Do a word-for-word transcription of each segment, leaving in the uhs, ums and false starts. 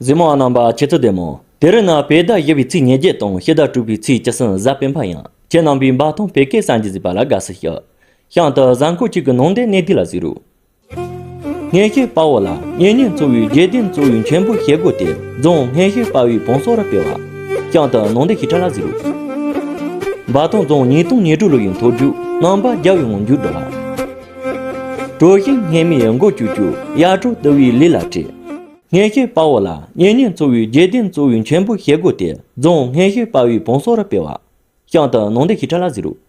གཟིགས་མོ་བ་རྣམ་པ་ཁྱེད་ཚོ་བདེ་མོ། དེ་རིང་ནི་བོད་ཟླ་བཞི་པའི་ཚེས་ཉེར་བརྒྱད་དང་ཕྱི་ཟླ་དྲུག་པའི་ཚེས་བཅུ་གསུམ་གཟའ་སྤེན་པ་ཡིན། ཁྱེད་རྣམ་པས་འབའ་ཐང་བོད་སྐད་གསར་འགྱུར་གཟིགས་པ་ལ་དགའ་བསུ་ཞུ། གཤམ་དུ་གཟའ་འཁོར་གཅིག་གི་ནང་དོན་གནད་བསྡུས་ལ་གཟིགས་རོགས། སྔན་ཤེས་དཔའ་བོ་ལ་གཉེན་ཉེ་ཚོ་བའི་རྗེས་བདུན་གཙོ་བོའི་མཆན་བུ་ཞེ་དགུ་དེ་རྫོང་སྔན་ཤེས་དཔའ་བོའི་བང་སོ་རུ་སྤེལ་བ། གཤམ་དུ་ནང་དོན་ཞིབ་ཕྲ་ལ་གཟིགས་རོགས། འབའ་ཐང་རྫོང་ཉིས་སྟོང་ཉེར་དྲུག་ལོ་ཡི་མཐོ་རྒྱུགས་རྣམ་པ་རྒྱལ་བའི་ངང་མཇུག་བསྒྲིལ་བ། གྲོ་ཞིང་སྙེ་མའི་མགོ་བཅུ་བཅུ་གཡའ་གྲོག་དུ་བའི་ལུས་ལ་བྲིས། སྔན་ཤེས་དཔའ་བོ་ལ་གཉེན་ཉེ་ཚོ་བའི་རྗེས་བདུན་གཙོ་བོའི་མཆན་བུ་ཞེ་དགུ་དེ་རྫོང་སྔན་ཤེས་དཔའ་བོའི་བང་སོ་རུ་སྤེལ་བ། གཤམ་དུ་ནང་དོན་ཞིབ་ཕྲ་ལ་གཟིགས་རོགས།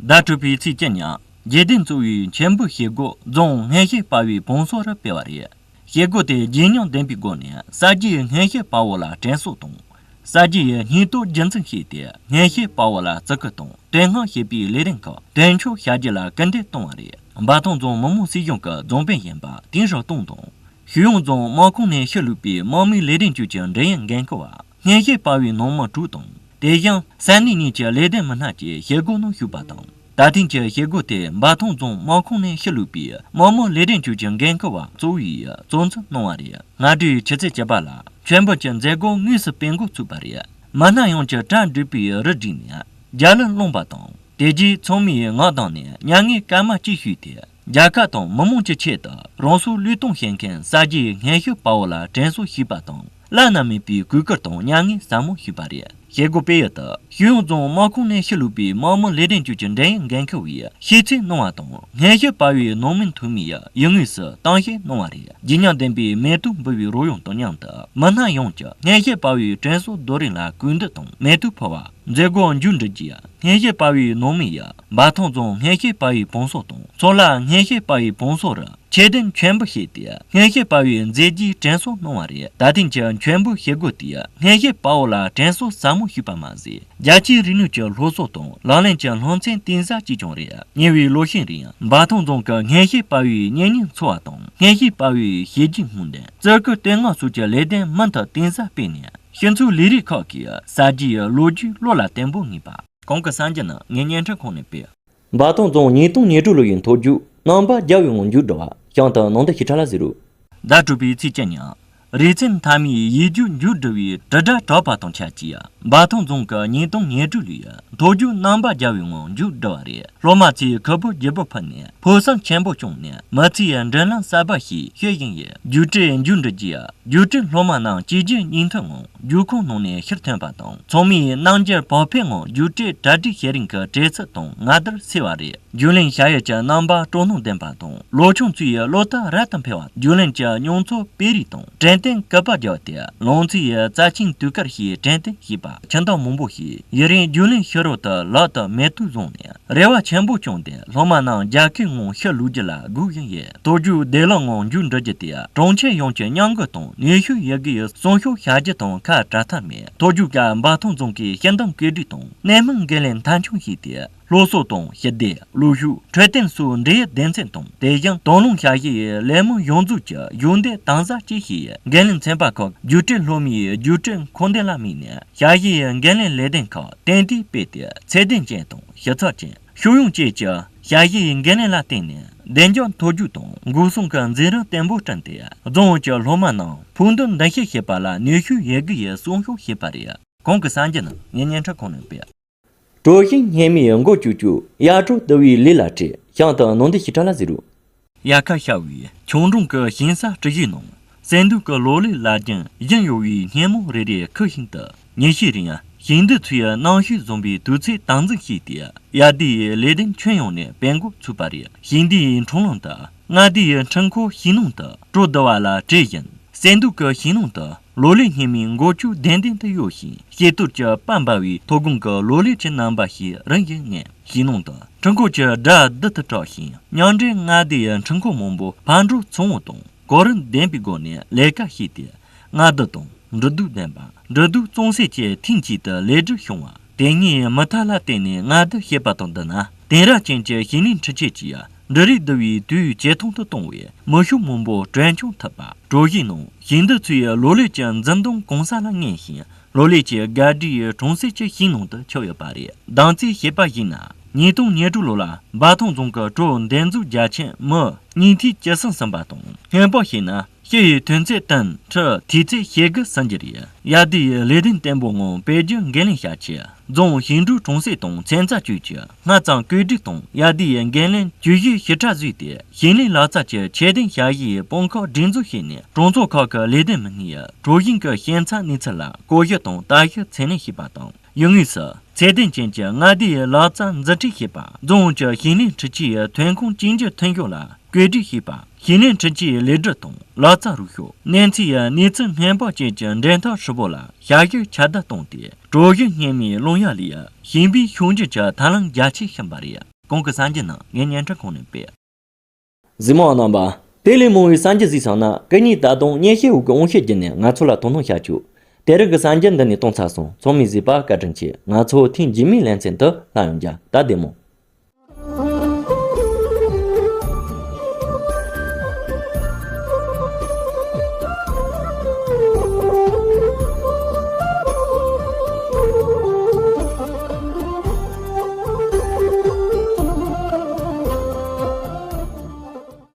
ཟླ་དྲུག་པའི་ཚེས་བཅུ་ཉིན་རྗེས་བདུན་གཙོ་བོའི་མཆན་བུ་ཞེ་དགུ་རྫོང་སྔན་ཤེས་དཔའ་བོའི་བང་སོ་རུ་སྤེལ་བ་རེད། ཞེ་དགུ་དེ་རྗེས་སྙིང་ལྡན་པའི་སྒོ་ནས་གསར་བརྗེའི་སྔན་ཤེས་དཔའ་བོ་ལ་དྲན་གསོ་དང་། གསར་བརྗེའི་སྙིང་སྟོབས་རྒྱུན་འཛིན་བྱས་ཏེ་སྔན་ཤེས་དཔའ་བོ་ལ་བརྩི་བཀུར་དང་དོ་སྣང་བྱེད་པའི་ལས་དོན་ཁག་དོན་འཁྱོལ་བྱ་རྒྱུ་ལ་སྐུལ་འདེད་གཏོང་བ་རེད། འབའ་ཐང་རྫོང་མི་དམངས་སྲིད་གཞུང་གི་རྫོང་དཔོན་གཞོན་པ་དིང་ཧྲི་ཏུང་དང་། ཞུས་ཡོང་རྫོང་དམག་ཁོངས་ནས་ཕྱིར་ལོག་པའི་དམག་མིའི་ལས་དོན་ཅུས་ཀྱི་འབྲེལ་ཡོད་འགན་འཁུར་བ། སྔན་ཤེས་དཔའ་བོའི་ནང་མི་དྲུག་དང་། དེ་བཞིན་ས་གནས་གཉིས་ཀྱི་ལས་དོན་མི་སྣ་བཅས་བྱེད་སྒོ་ནང་ཞུགས་པ་དང་། ད་ཐེངས་ཀྱི་བྱེད་སྒོ་དེ་འབའ་ཐང་རྫོང་དམག་ཁོངས་ནས་ཕྱིར་ལོག་པའི་དམག་མི་ལས་དོན་ཅུས་ཀྱི་འགན་འཁུར་བ་གཙོ་བོས་གཙོ་འཛིན་གནང་བ་རེད། སྔ་དྲོའི་ཆུ་ཚོད་བཅུ་པ་ལ་མཆོད་འབུལ་གྱི་མཛད་སྒོ་དངོས་སུ་སྤེལ་འགོ་ཚུགས་པ་རེད། མི་སྣ་ཡོངས་ཀྱིས་གྲ་སྒྲིག་པའི་རུ་སྒྲིག་ནས་རྒྱ་གླུ་བླངས་པ་དང་། དེ་རྗེས་ཚང་མས་ངག་གདངས་ནས་མྱ་ངན་སྐར་མ་གཅིག་ཞུས་ཏེ། རྒྱལ་ཁབ་དང་མི་དམངས་ཀྱི་ཆེད་དུ་རང་སྲོག་བློས་གཏོང་བྱེད་མཁན་གསར་བརྗེའི་སྔན་ཤེས་དཔའ་བོ་ལ་དྲན་གསོ་ཞུས་པ་དང་། བླ་ན་མེད་པའི་གུས་བཀུར་དང་མྱ་ངན་ཟབ་མོ་ཞུས་པ་རེད། བྱེད་སྒོ་སྤེལ་ཡུལ་དུ་ཞུས་ཡོང་རྫོང་དམག་ཁོངས་ནས་ཕྱིར་ལོག་པའི་དམག་མི་ལས་དོན་ཅུས་ཀྱི་འབྲེལ་ཡོད་འགན་འཁུར་བས་ཤིས་ཚིག་གནང་བ་དང་། སྔན་ཤེས་དཔའ་བོའི་ནང་མི་འཐུས་མིས་ཡིག་ངོས་སུ་གཏམ་བཤད་གནང་བ་རེད། རྗེས་སྙིང་ལྡན་པའི་མེ་ཏོག་འབུལ་བའི་རོལ་དབྱངས་དང་མཉམ་དུ་མི་སྣ་ཡོངས་ཀྱིས་སྔན་ཤེས་དཔའ་བོའི་དྲན་གསོ་རྡོ་རིང་ལ་གུས་འདུད་དང་མེ་ཏོག་ཕུལ་བ། མཛད་སྒོ་མཇུག་འགྲིལ་རྗེས་སྔན་ཤེས་དཔའ་བོའི་ནང་མི་ཡིས་འབའ་ཐང་རྫོང་སྔན་ཤེས་དཔའ་བོའི་བང་སོ་དང་ཚོ་ལ་སྔན་ཤེས་དཔའ་བོའི་བང་སོ་རུ་ཆེད་དོན་མཆོད་འབུལ་བྱས་ཏེ་སྔན་ཤེས་དཔའ་བོའི་མཛད་རྗེས་དྲན་གསོ་གནང་བ་རེད། ད་ཐེངས་ཀྱི་མཆོད་འབུལ་བྱེད་སྒོ་དེས་སྔན་ཤེས་དཔའ་བོ་ལ་དྲན་གསོ་ཟབ་མོ་ཞུས་པ་མ་ཟད། རྒྱ་ཆེའི་རིག་ནུས་ཀྱི་སློབ་གསོ་དང་ལག་ལེན་གྱི་སློབ་ཚན་གཏིང་ཟབ་ཅིག་ཀྱང་རེད། ཉེ་བའི་ལོ་ཤས་རིང་འབའ་ཐང་རྫོང་གི་སྔན་ཤེས་དཔའ་བོའི་གཉེན་ཉེ་འཚོ་བ་དང་སྔན་ཤེས་དཔའ་བོའི་བྱས་རྗེས་སྨོན་འདུན། བརྩི་བཀུར་བསྟོད་བསྔགས་སོགས་ཀྱི་ལས་དོན་མུ་མཐུད་གཏིང་ཟབ་སྤེལ་ནས། སྤྱི་ཚོགས་ལས་རིགས་ཁག་གིས་གསར་བརྗེའི་ལོ་རྒྱུས་བློ་ལ་བརྟན་པོ་ངེས་པ། གོང་གི་གསར་འགྱུར་ནི་ངས་བརྙན་འཕྲིན་ཁང་ནས་སྤེལ། འབའ་ཐང་རྫོང་ཉིས་སྟོང་ཉེར་དྲུག་ལོ་ཡི་མཐོ་རྒྱུགས་རྣམ་པ་རྒྱལ་བའི་ངང་མཇུག་བསྒྲིལ་བ། གཤམ་དུ་ནང་དོན་ཞིབ་ཕྲ་ལ་གཟིགས་རོགས། ཟླ་དྲུག་པའི་ཚེས་བཅུ་ཉིན། རིག་ཚན་མཐའ་མའི་ཡིག་རྒྱུགས་མཇུག་བསྒྲིལ་བའི་དྲིལ་བསྒྲགས་གྲགས་པ་དང་ཆབས་ཅིག་འབའ་ཐང་རྫོང་གི་ཉིས་སྟོང་ཉེར་དྲུག་ལོའི་མཐོ་རྒྱུགས་རྣམ་པ་རྒྱལ་བའི་ངང་མཇུག་བསྒྲིལ་བ་རེད། སློབ་མ་ཚོས་ཁུར་པོ་བརྗིད་པོ་ཕུབ་ནས་ཕུགས་བསམ་ཆེན་པོ་བཅངས་ནས་མི་ཚེའི་མགྲིན་ལམ་གསར་པ་ཞིག་ཕྱེ་བཞིན་ཡོད། རྒྱུགས་སྤྲོད་མཇུག་འགྲིལ་རྗེས། རྒྱུགས་སྤྲོད་སློབ་མ་རྣམས་གཅིག་རྗེས་གཉིས་མཐུད་ངང་རྒྱུགས་ཁང་ནང་ནས་ཕྱིར་ཐོན་པ་དང་། ཚང་མས་རྣམ་འགྱུར་བག་ཕེབས་ངང་རྒྱུགས་སྤྲོད་གྲ་སྒྲིག་བྱེད་རིང་གི་དྲན་ཚུལ་དང་ང་རྒྱལ་སེལ་བ་རེད། རྒྱུན་ལས་ཞ་ཡི་ཀྱི་རྣམ་པ་སྤྲོ་སྣང་ལྡན་པ་དང་། ལོ་ཆུང་ཚོའི་བློ་ཐག་རབ་ཏུ་འཕེལ་བ། རྒྱུན་ལས་ཀྱི་མྱོང་ཚོར་སྤེལ་རེས་དང་དྲན་རྟེན་སྐུད་པ་བརྒྱབ་སྟེ། ལང་ཚོའི་རྩ་ཆེན་དུས་དཀར་ཞེས་དྲན་རྟེན་བྱས་པ། ཁྱིམ་བདག་མང་པོ་ཞིག་ཡུན་རིང་རྒྱུན་ལས་ཕྱི་རོལ་དུ་ལག་ཏུ་མེ་ཏོག་བཟུང་ནས། རེ་བ་ཆེན་པོ་བཅངས་ཏེ། སློབ་མ་རྣམས་རྒྱལ་ཁའི་ངང་ཕྱིར་ལོག་རྒྱུ་ལ་སྒུག་བཞིན་ཡོད། མཐོ་རྒྱུགས་བདེ་བླག་ངང་མཇུག་འགྲིལ་རྒྱུ་དེ་གྲོང་ཁྱེར་ཡོངས་ཀྱི་མཉམ་འགུལ་དང་ནུས་ཤུགས་ཡོད་དགུའི་སྲུང་སྐྱོབ་བྱ་རྒྱུ་དང་ཁ་བྲལ་ཐབས་མེད། མཐོ་རྒྱུགས་སྐབས་འབའ་ཐང་རྫོང་གིས་སྤྱི་འདོམས་བཀོད་སྒྲིག་དང་གནས་མིའི་འགན་ལེན་མཐའ་འཁྱོངས་བྱས་ཏེ། སློབ་གསོ་དང་ཞི་བདེ། གློག་ཤུགས། འཕྲོད་བསྟེན་སོགས་འབྲེལ་ཡོད་སྡེ་ཚན་དང་། དེ་བཞིན་དང་བླངས་བྱ་གཞག་ལས་མི་ཡོངས་རྫོགས་ཀྱི་གཞོགས་འདེགས་དམ་ཟབ་བཅས་ཞེས་འགན་ལེན་ཚན་པ་ཁག་རྒྱུགས་སྤྲོད་སློབ་མའི་རྒྱུགས་སྤྲོད་མཁོ་འདོན་ལ་དམིགས་ནས། བྱ་གཞག་འགན་ལེན་ལས་དོན་ཁག་ཏན་ཏིག་སྤེལ་ཏེ། ཚད་ལྡན་ཅན་དང་ཞིབ་ཚགས་ཅན། ཕྱོགས་ཡོངས་བཅས་ཀྱི་བྱ་གཞག་འགན་ལེན་ལ་བརྟེན་ནས། བདེ་འཇགས་མཐོ་རྒྱུགས་དང་འགོག་སྲུང་གི་འཛིང་རིམ་བརྟན་པོ་བསྐྲུན་ཏེ། རྫོང་ཡོངས་ཀྱི་སློབ་མ་རྣམས་ཕུགས་འདུན་འདུ་ཤེས་བྱེད་པ་ལ་ནུས་ཤུགས་ཡོད་དགུའི་སྲུང་སྐྱོབ་བྱས་པ་རེད། གོང་གི་གསར་འགྱུར་ནི་ངས་བརྙན་འཕྲིན་ཁང་ནས་སྤེལ། གྲོ་ཞིང་སྙེ་མའི་མགོ་བཅུ་བཅུ་གཡའ་གྲོག་དུ་བའི་ལུས་ལ་བྲིས། གཤམ་དུ་ནང་དོན་ཞིབ་ཕྲ་ལ་གཟིགས་རོགས། དབྱར་ཁ་ཤར་བའི་ཁྱུང་སྒྲུང་གི་ཞིང་ས་སྤྲུལ་གཞིའི་ནང་། གསེར་མདོག་གི་ལོ་ལེགས་ལ་རྒྱུན་བཞིན་ཡོད་པའི་སྙེ་མོ་རེ་རེ་ཁུ་ཤིང་དུ། ཉིན་ཤས་རིང་ཞིང་སྡེ་ཚོས་གནམ་གཤིས་བཟང་པོའི་དུས་ཚོད་དམ་འཛིན་བྱས་ཏེ། དབྱར་ཟླའི་ལས་དོན་ཁྱོན་ཡོངས་ནས་སྤེལ་འགོ་ཚུགས་པ་རེད། ཞིང་སྡེའི་ཁྲོམ་ལམ་དུ། མངའ་སྡེའི་འཕྲུལ་འཁོར་ཞིང་ནང་དུ་འགྲོ་བསྡད་པ་ལ་བྲེལ་བཞིན། གསེར་མདོག་གི་ཞིང་ནང་དུ་ལོ་ལེགས་སྙེ་མའི་མགོ་ཅུང་ལྡེམ་ལྡེམ་དུ་གཡོ་ཞིང་། སྐྱེ་སྟོབས་ཀྱི་པར་འབར་བའི་མཐོ་སྒང་གི་ལོ་ལེགས་ཀྱི་རྣམ་པ་ཞིག་རིམ་བཞིན་མངོན། ཞིང་ནང་དུ་འཕྲུལ་འཁོར་གྱི་སྒྲ་རྡུལ་དུ་གྲགས་ཤིང་། མཉམ་འབྲེལ་མངའ་སྡེའི་འཕྲུལ་འཁོར་མང་པོ་ཕར་འགྲོ་ཚུར་འོང་དང་གོ་རིམ་ལྡན་པའི་སྒོ་ནས་ལས་ཀ་བྱས་ཏེ། མངའ་སྡེ་དང་འབྲེལ་གཏོགས་ལྡན་པ། འབྲེལ་གཏོགས་གཙང་སེལ་གྱིས་ཐེངས་གཅིག་ཏུ་ལས་སྒྲུབ་བྱུང་བ། དེ་སྔའི་མུ་མཐའ་ལ་བརྟེན་ནས་མངའ་སྡེ་ཞེས་པ་དང་བསྡུར་ན། དེང་རབས་ཅན་གྱི་ཞིང་ལས་འཕྲུལ་ཆས་ཀྱིས་འབྲུ་རིགས་བསྡུ་བའི་དུས་ཇེ་ཐུང་དུ་གཏོང་བའི་མི་ཤུགས་མང་པོ་གྲོན་ཆུང་ཐུབ་པ། གྲོ་ཞིང་ནང་ཞིང་སྡེ་ཚོས་ལོ་ལེགས་ཀྱི་འཛིན་སྟངས་གོང་ས་ལ་མངོན་ཞིང་། ལོ་ལེགས་ཀྱི་སྒར་སྒྲིག་གྲོང་གསེབ་ཀྱི་ཞིང་ནང་དུ་ཁྱབ་ཡོད་པ་རེད། གདམ་རྩིས་བྱས་པ་ཡིན་ན། ཉིས་སྟོང་ཉེར་དྲུག་ལོ་ལ་འབའ་ཐང་རྫོང་གི་གྲོ་འདེབས་འཛུགས་རྒྱ་ཆེན་མུའུ་གཉིས་ཐེར་བཅུ་གསུམ་ཟིན་པ་དང་། སྔོན་དཔག་བྱས་ན། སྤྱི་ཡི་ཐོན་ཚད་ཏན་ཁྲི་ཐེ་ཚད་ཞེ་དགུ་ཟིན་གྱི་རེད། ཡ་ཏིའི་ལས་དོན་བརྟན་པོའི་ངང་སྤེལ་རྒྱུ་འགན་ལེན་བྱ་ཆེད། རྫོང་ཞིང་འབྲོག་གྲོང་གསེབ་དང་ཚན་རྩལ་ཅུས་ཀྱིས་སྔ་ཙམ་བཀོད་སྒྲིག་དང་ཡ་ཏིའི་འགན་ལེན་ཇུས་གཞིའི་ཞིབ་ཕྲ་བཟོས་ཏེ། ཞིང་ལས་ལག་རྩལ་གྱི་ཁྱད་ལྡན་ཞ་ཡིས་དཔུང་ཁག་སྒྲིག་འཛུགས་བྱས་ནས། གྲོང་ཚོ་ཁག་གི་ལས་དོན་མི་སྣས་གྲོ་ཞིང་གི་ཞན་ཆའི་གནས་ཚུལ་ལ་བསྐོ་བཞག་དང་ལྟ་ཞིབ་འཚོལ་སྣོན་བྱས་པ་དང་། ཡུལ་དངོས་སུ་ཚད་ལྡན་ཅན་གྱི་མངའ་སྡེའི་ལག་རྩལ་འཛིན་སྐྲུན་བྱས་པ། རྫོང་ཡོངས་ཀྱི་ཞིང་ལས་འཕྲུལ་ཆས་ཐོན་ཁུངས་གཅིག་གྱུར་ཐོན་ཡོང་ལ་བཀོད་སྒྲིག་བྱས་པ། ཞིང་ལས་འཕྲུལ་ཆས་ལས་སྒྲུབ་དང་ལག་རྩལ་རིག་ཤོས། གནས་ཚུལ་ཡང་གནས་ཚུལ་སྨན་པ་བཅས་ཀྱི་འབྲེལ་ཐག་ཧྲིལ་པོ་ལ་ཞབས་ཞུ་ཁྱབ་གདལ་བཏང་སྟེ། གྲོ་ཞིང་སྙེ་མའི་རླུང་ཡ་ལས་ཞིང་པའི་ཤུགས་འགྱུར་གྱི་ཐབས་ལམ་རྒྱ་ཆེར་ཕྱིན་པ་རེད། གོང་གི་གསར་འགྱུར་རྣམས་ངས་བརྙན་འཕྲིན་ཁང་ནས་སྤེལ། གཟིགས་མོ་བ་རྣམ་པ། དེ་ལས་མང་བའི་གསར་འགྱུར་གཟིགས་སོང་ན། སྐུ་ཉིད་ད་དུང་སྙན་ཞུ་འོག་གི་དབང་ཤེད་བརྒྱུད་ནས་ང་ཚོ་ལ་ཐུགས་སྣང་བྱ་ཆོག་དེ་རིང་གི་གསར་འགྱུར་འདི་ནས་གཏོང་ཚར་སོང་། ཚང་མས་གཟིགས་པ་བཀའ་དྲིན་ཆེ། ང་ཚོ་ཐེངས་རྗེས་མའི་ལེ་ཚན་དུ་སླར་ཡང་མཇལ། ད་བདེ་མོ།